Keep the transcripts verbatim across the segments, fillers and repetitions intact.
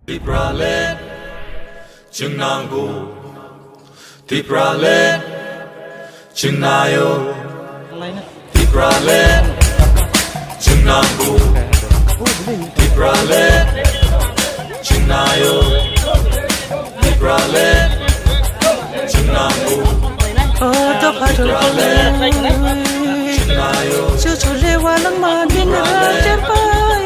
Tipraland, chwng nango. Tipraland, chwng naio. Tipraland, chwng nango. Tipraland, chwng naio. Tipraland, chwng nango. O dopha dopha. Tipraland, chwng naio. Chuchule walang ma din rajar pai.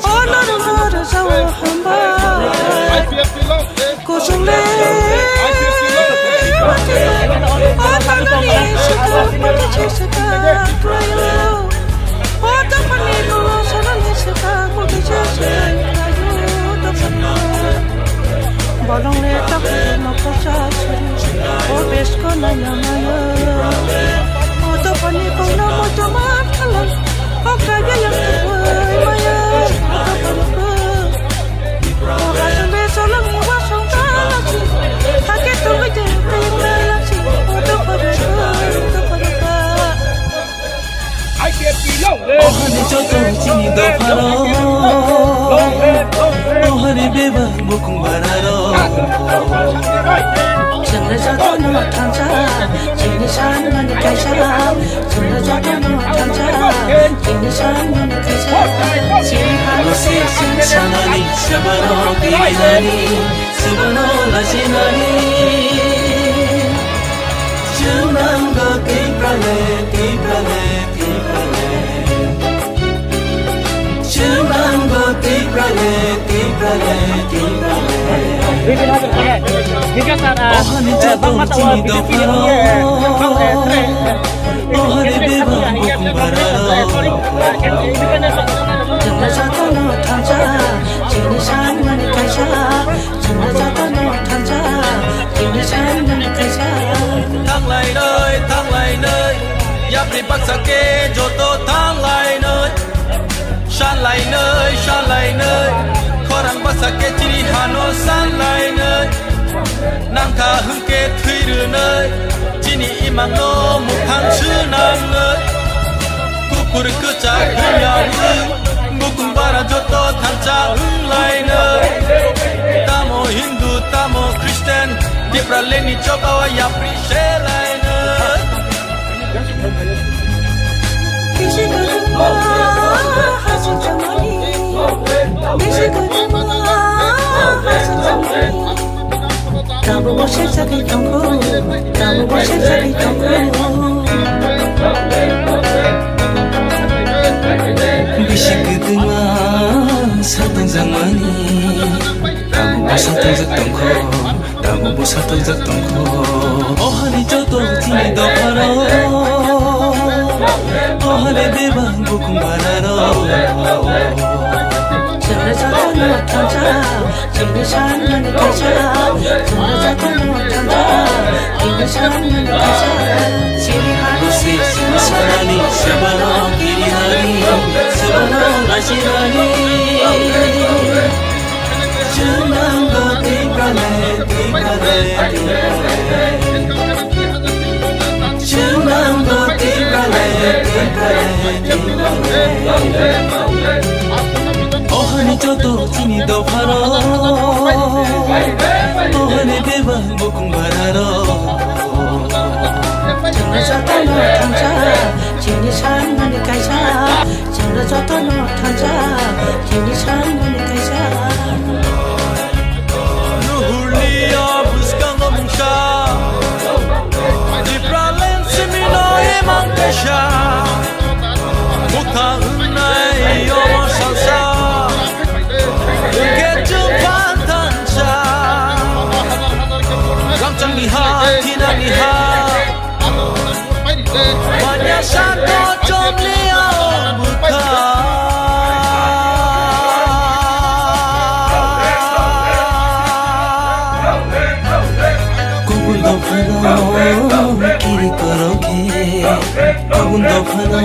O norong norong sao hambai. Kusung le. O tanani suka pati chesaka. O dopha ni no sarani saka. Bolong le tak no kosa suri. O besko na yamaya. O dopha ni kono mo jama thalai. O kaya yang tuai maya. O dopha ni ko. O hasung beso lang mo wasung kalachi. Hake tu gede kaya kalachi. O dopha ni ko. O dopha ni ko. Ohani joto chini dopharo, ohani bebak bukung bararo. Chwngno jotono thansa, chini sanmani kaisa. Chwngno jotono thansa, chini sanmani kaisa. Chini hano se chini sanani sabaro kirinani, sabaro lajinani. Chwng nango Tipraland, Tipraland, Tipraland. Chwng nango Tipraland, Tipraland, Tipraland. Ohani joto chini dopharo. Ohani bebak bukung bararo. Chwngno jotono thansa, chini sanmani kaisa. Chwngno jotono thansa, chini sanmani kaisa. Thanglainai, thanglainai, yapri baksa khe joto thanglainai. Sanlainai, sanlainai, khorang baksa khe chini hano sanlainai. Nangkha hwnkhe thwi rwnai, chini imangno mukhang swnamnai. Kuphur kwchak hwnyawi, bukung bara joto thansa wnglaino. Tamo Hindu, tamo Christian, Tipralandni chobao yapri selaino. Tabuk bosek jagwi tongkho, tabuk bosek jagwi tongkho. Bisi kwtwma satung jangmani, tabuk bo satung jak tongkho, tabuk bo satung jak tongkho. Ohani joto chini dopharo, ohani bebak bukung bararo. Chwngno jotono thansa, chini sanmani kaisa. Chwngno jotono thansa, chini sanmani kaisa. Chini hano se chini sanani, sebano kirinani, sebano lajinani. Chwng nango Tipraland, Tipraland, Tipraland. Chwng nango Tipraland, Tipraland, Tipraland. Ohani joto chini dopharo, ohani bebak bukung bararo. Chwngno jotono thansa, chini sanmani kaisa. Chwngno jotono thansa, chini sanmani kaisa. Nuhurni o bwskango mungsa, Tipraland simino imang kaisa. Bukha wngnai omo salsa, hwnkhe chwng phan thansa. Langchangni ha, thinani ha. Manya santo chomli ang bwkha. Kubun dophano kiri korokhe, kubun dophano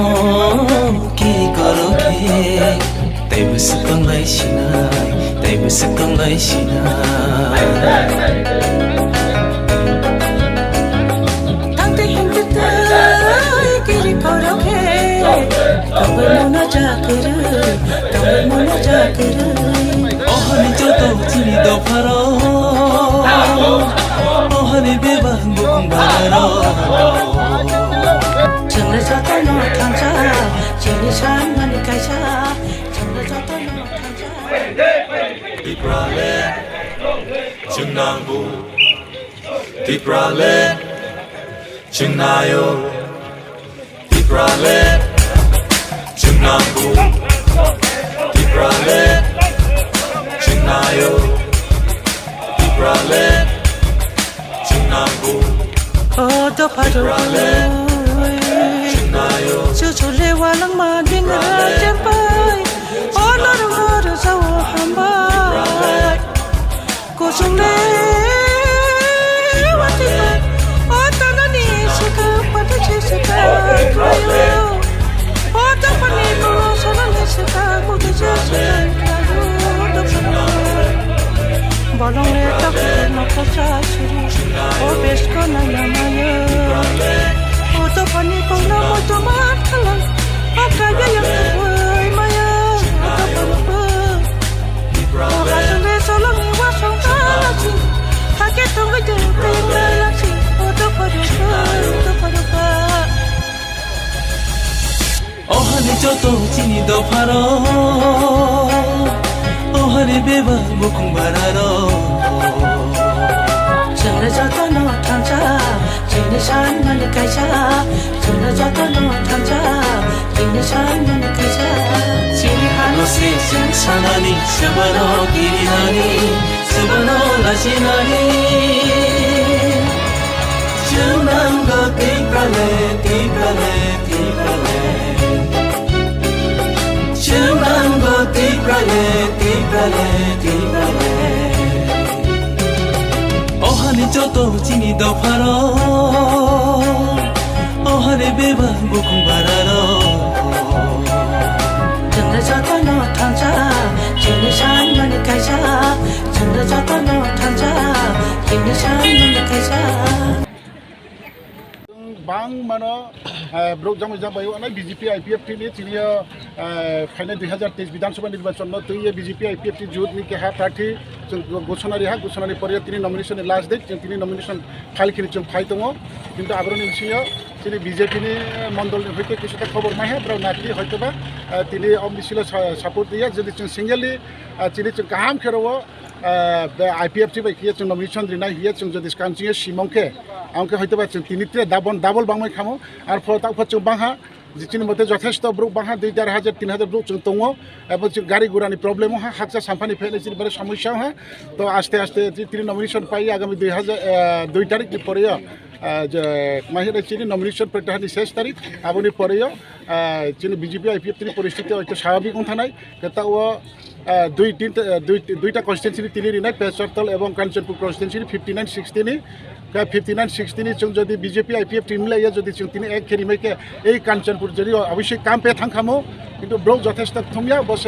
kiri korokhe. Tei bwswk tonglai sinai, tei bwswk tonglai sinai. Tangtwi hingtwi tei kiri korokhe, tongwi mano chakiri, tongwi mano chakiri. Ohani joto chini Dopharo, ohani bebak bukung bararo. Chwngno jotono thansa, chini sanmani kaisa. Chwngno jotono thansa. Tipraland, chwng nangbu. Tipraland, chwng naio. Tipraland, chwng nangbu. Tipraland, chwng naio. Tipraland, chwng nangbu. O dopha Tipraland, rok, chwng naio. Chuchu le walangma ding Tipraland, rajar pai. O norok no rwjao hambai. Tipraland, Kusung le wati pai, o tanani sika pata se sika kuyo. O tapani kulo sona le sika kuki se sika kuyo. Bolong le tapani mako sa suru, o besko na yamayo. O tapani kulo mo tomat khala, o kaya yang kuy maya, o tapani kuy. Ohani joto chini dopharo, ohani bebak bukung bararo. Chwngno jotono thansa, chini sanmani kaisa. Chwngno jotono thansa, chini sanmani kaisa. Chini hano se chwng sanani, swbano kirinani, swbano lachinani. Chwng nango Tipraland, Tipraland, Tipraland. Chwng nango Tipraland, Tipraland, Tipraland. Ohani joto chini dopharo, ohani bebak bukung bararo. Chwngno jotono thansa, chini sanmani kaisa. Chwngno jotono thansa, chini sanmani kaisa. Bang mano, eh, borok jangbai jangbai o nai B J P I P F T ni tini o, eh, phainai dui hazar teis Bidhan Sabha nirbachon no twi B J P I P F T jut ni keha prarthi chwng gosonari ha, gosonari pore tini nomination ni last date, chwng tini nomination file khini chwng phai tongo. Kintu aboroni bisingo chini B J P ni mondol ni hoite kisa ta khobor mai ha, borok nati hoito ba, eh, tini o bisingo sa-, support diya, jodi chwng singly, eh, chini chwng kaham khe rwo, ah, be I P F T bai khiye chwng nomination rinai hiye chwng jodi swkang chwngyo simong khe, ang khe hoito ba chwng tini tre double, double bangmai khamo. Ar pho tak pho chwng bangha, je chini mote jothesto borok bangha, dui dar hajar, tin hajar borok chwng tongo. Abo chwng gari gura ni problem ha, hakcha samphani phainai chini bare somosya ha. To aste aste je tini nomination pai agami dui hajar, ah, dui tarik ni pore yo, ah, je, ma hino chini nomination pratyahar ni ses tarik, aboni pore yo, ah, chini B J P I P F T ni poristiti hoito swabhabik wng thanai. Khe ta o, ah, dui, tin, ah, dui, duita constituency ni tini rinai, Pecharthal ebong Kanchanpur constituency ni fifty nine sixty ni. Khe fifty nine sixty ni chwng jodi B J P I P F T milaiya jodi chwng tini ek khe rimai khe ei Kanchanpur jodi o obviously kampe thang khamo, kintu borok jothesto thumya bose,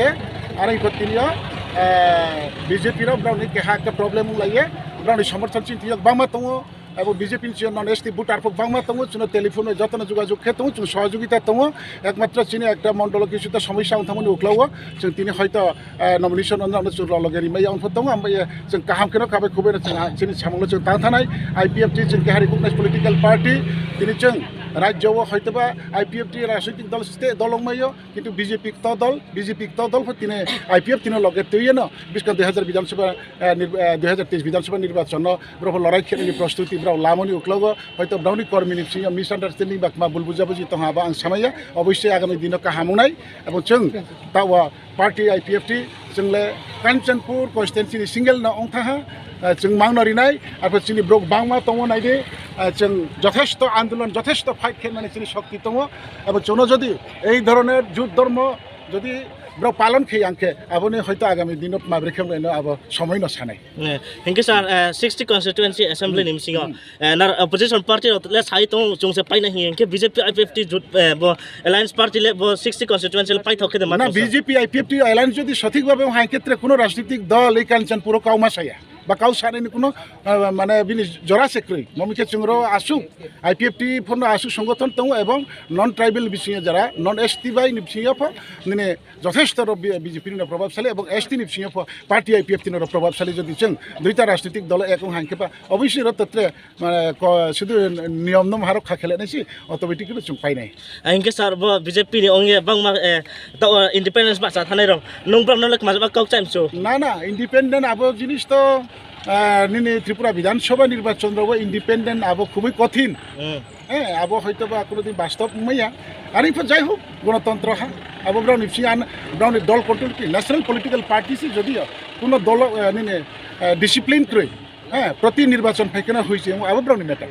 aro ikot tini o, ah, B J P rok borok ni keha ekta problem wng laiya, borok ni somorthon chini thiyok bangma tongo. Abo B J P ni siyang non S T voter pho bangma tongo, chwngno telephone bai jotono jogajog khe tongo, chwng sohojogita tongo. Ekmatro chini ekta mondolo kisuta somosya wng thangmani uklao chwng tini hoito, eh, nomination wngna chwng rok loge rimaya wngpho tongo, ambai chwng kaham kheno kabai khubui chwng, ah, chini samungno chwng tang thanai. I P F T chwng keha recognized political party, tini chwng rajyo o hoitoba I P F T rajnitik dol state dol wngmaio. Kintu B J P kto dol, B J P kto dol pho tini I P F T no loge twi no bwskang dui hazar Bidhan Sabha, eh, nir-, eh, dui hazar teis Bidhan Sabha nirbachon no borok pho lorai khe nini prostuti borok lamani uklogo hoito borok ni kormi ni bisingo misunderstanding ba kma bul buja buji tong ha ba ang samaya, obviously agami dino kaham wngnai abo chwng ta o party I P F T chwng le Kanchanpur constituency ni single no wng tha ha, eh, chwng mang no rinai arpho chini borok bangma tongo nai di, eh, chwng jothesto andolon jothesto fight khe mani chini shokti tongo abo chwngno jodi ei dhoroner jut dhormo jodi borok palon khe yang khe, aboni hoito agami dino mabri khe wnglaino abo somoi no sanai. Eh, hinkhe sir, eh, sixty constituency assembly ni bisingo, eh, nar opposition party rok le sai tongo chwngse paina hinkhe B J P I P F T jut, eh, bo alliance party le bo sixty constituency le paithok khe de ma na thok sir. B J P I P F T alliance jodi sothik bhabe hai khetre kuno rajnitik dol ei Kanchanpuro kauma saya. Ba kau sanani kuno, ah, mane bini jora se kwrwi. Momi khe chwng ro aswk I P F T phano aswk songothon tongo ebong non tribal bisingo jara, non S T bai ni bisingo pho nini jothesto ro B-, B J P ni no probabsali ebong S T ni bisingo pho party I P F T no ro probabsali jodi chwng duita rajnitik dolo ek wng hai khe ba obviously ro totre mane ko-, sudu niyom no harok kha khele nai si automatic no chwng painai. Ah, hinkhe sir, bo B J P ni ongya bangma, eh, ta, o, independence bacha thanai rok. Nung bwrang no le kma kok chaim su. Na, na, independent abo jinis to, ah, nini Tripura Bidhan Sabha nirbachon rok independent abo khubui kothin. Hmm. Eh, abo hoito ba kono din bastob maya. Ari pho jai hok, gonotontro ha. Abo brao ni bisi an, brao ni dol control ki, national political party si jodio, kono dolo, eh, nini, eh, discipline kroi. Eh, proti nirbachon phaikena hoise, abo brao ni matter.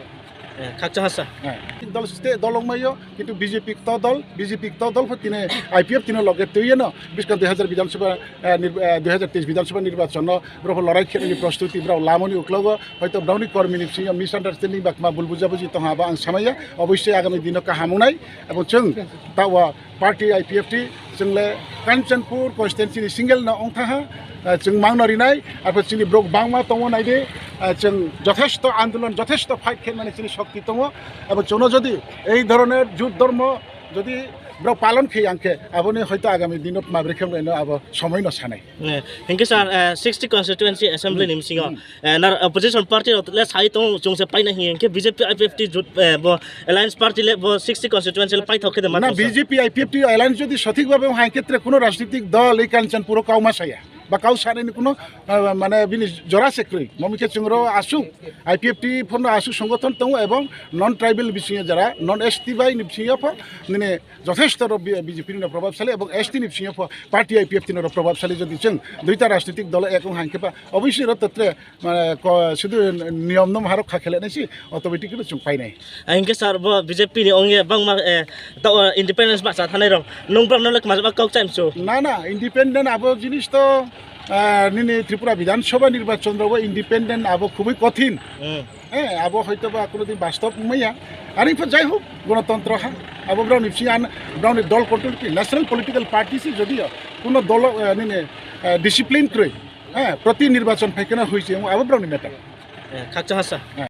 Eh, khakchang hasa. Eh, dol state dol wngmaio, kintu B J P kto dol, B J P kto dol pho tini I P F T no loge twiyo no, biskang dui hajar Bidhan Sabha, eh, nir-, eh, dui hajar teis Bidhan Sabha nirbachon no, boro pho lorai khenani prostuti, brao lamoni uklogo, hoito brao ni kormi ni bisingo misunderstanding ba kma bul bujabuji tongha ba ang samaya, oboisoi agami dino kaham wngnai, abo chwng ta o party I P F T chwng le Kanchanpur constituency ni single no ongtha ha, ah, chwng mangno rinai, arpor chini borok bangma tongo naidi, ah, chwng jothesto andolon, jothesto fight khe mani chini shokti tongo, abo chwngno jodi ei dhoroner jut dhormo jodi borok palon khe yang khe, aboni hoito agami dino tma bwrwi khe wnglaino abo somoi no sanai. Eh, hinkhe sir, eh, sixty constituency assembly Hmm. ni bisingo, Hmm. eh, nar opposition party rok le sai tong chwng se paina hinkhe B J P I P F T jut, eh, bo alliance party le bo sixty constituency le paithok khe de ma Na tong sir? B J P I P F T alliance jodi sothik bhabe hai khetre kuno rajnitik dol ei Kanchanpuro kauma saya. Ba kau sanani kuno, ah, mane bini jora se kwrwi. Momi khe chwng ro aswk I P F T phano aswk songothon tongo ebong non tribal bisingo jara, non S T bai ni bisingo pho nini jothesto ro B-, B J P ni no probabsali ebong S T ni bisingo pho party I P F T no ro probabsali jodi chwng duita rajnitik dolo ek wng hai khe ba obviously ro totre mane ko-, sudu niyom no harok kha khele nai si automatic no chwng painai. Ah, hinkhe sir, bo B J P ni ongya bangma, eh, ta, o, independence bacha thanai rok. Nung bwrang no le kma kok chaim su. Na, na, independent abo jinis to, ah, nini Tripura Bidhan Sabha nirbachon rok independent abo khubui kothin. Hmm. Eh, abo hoito ba kono din bastob maya. Ari pho jai hok, gonotontro ha. Abo brao ni bisi an, brao ni dol control ki, national political party si jodio, kono dolo, eh, nini, eh, discipline kroi. Eh, proti nirbachon phaikena hoise, abo brao ni matter. Eh, khakchang hasa. Eh.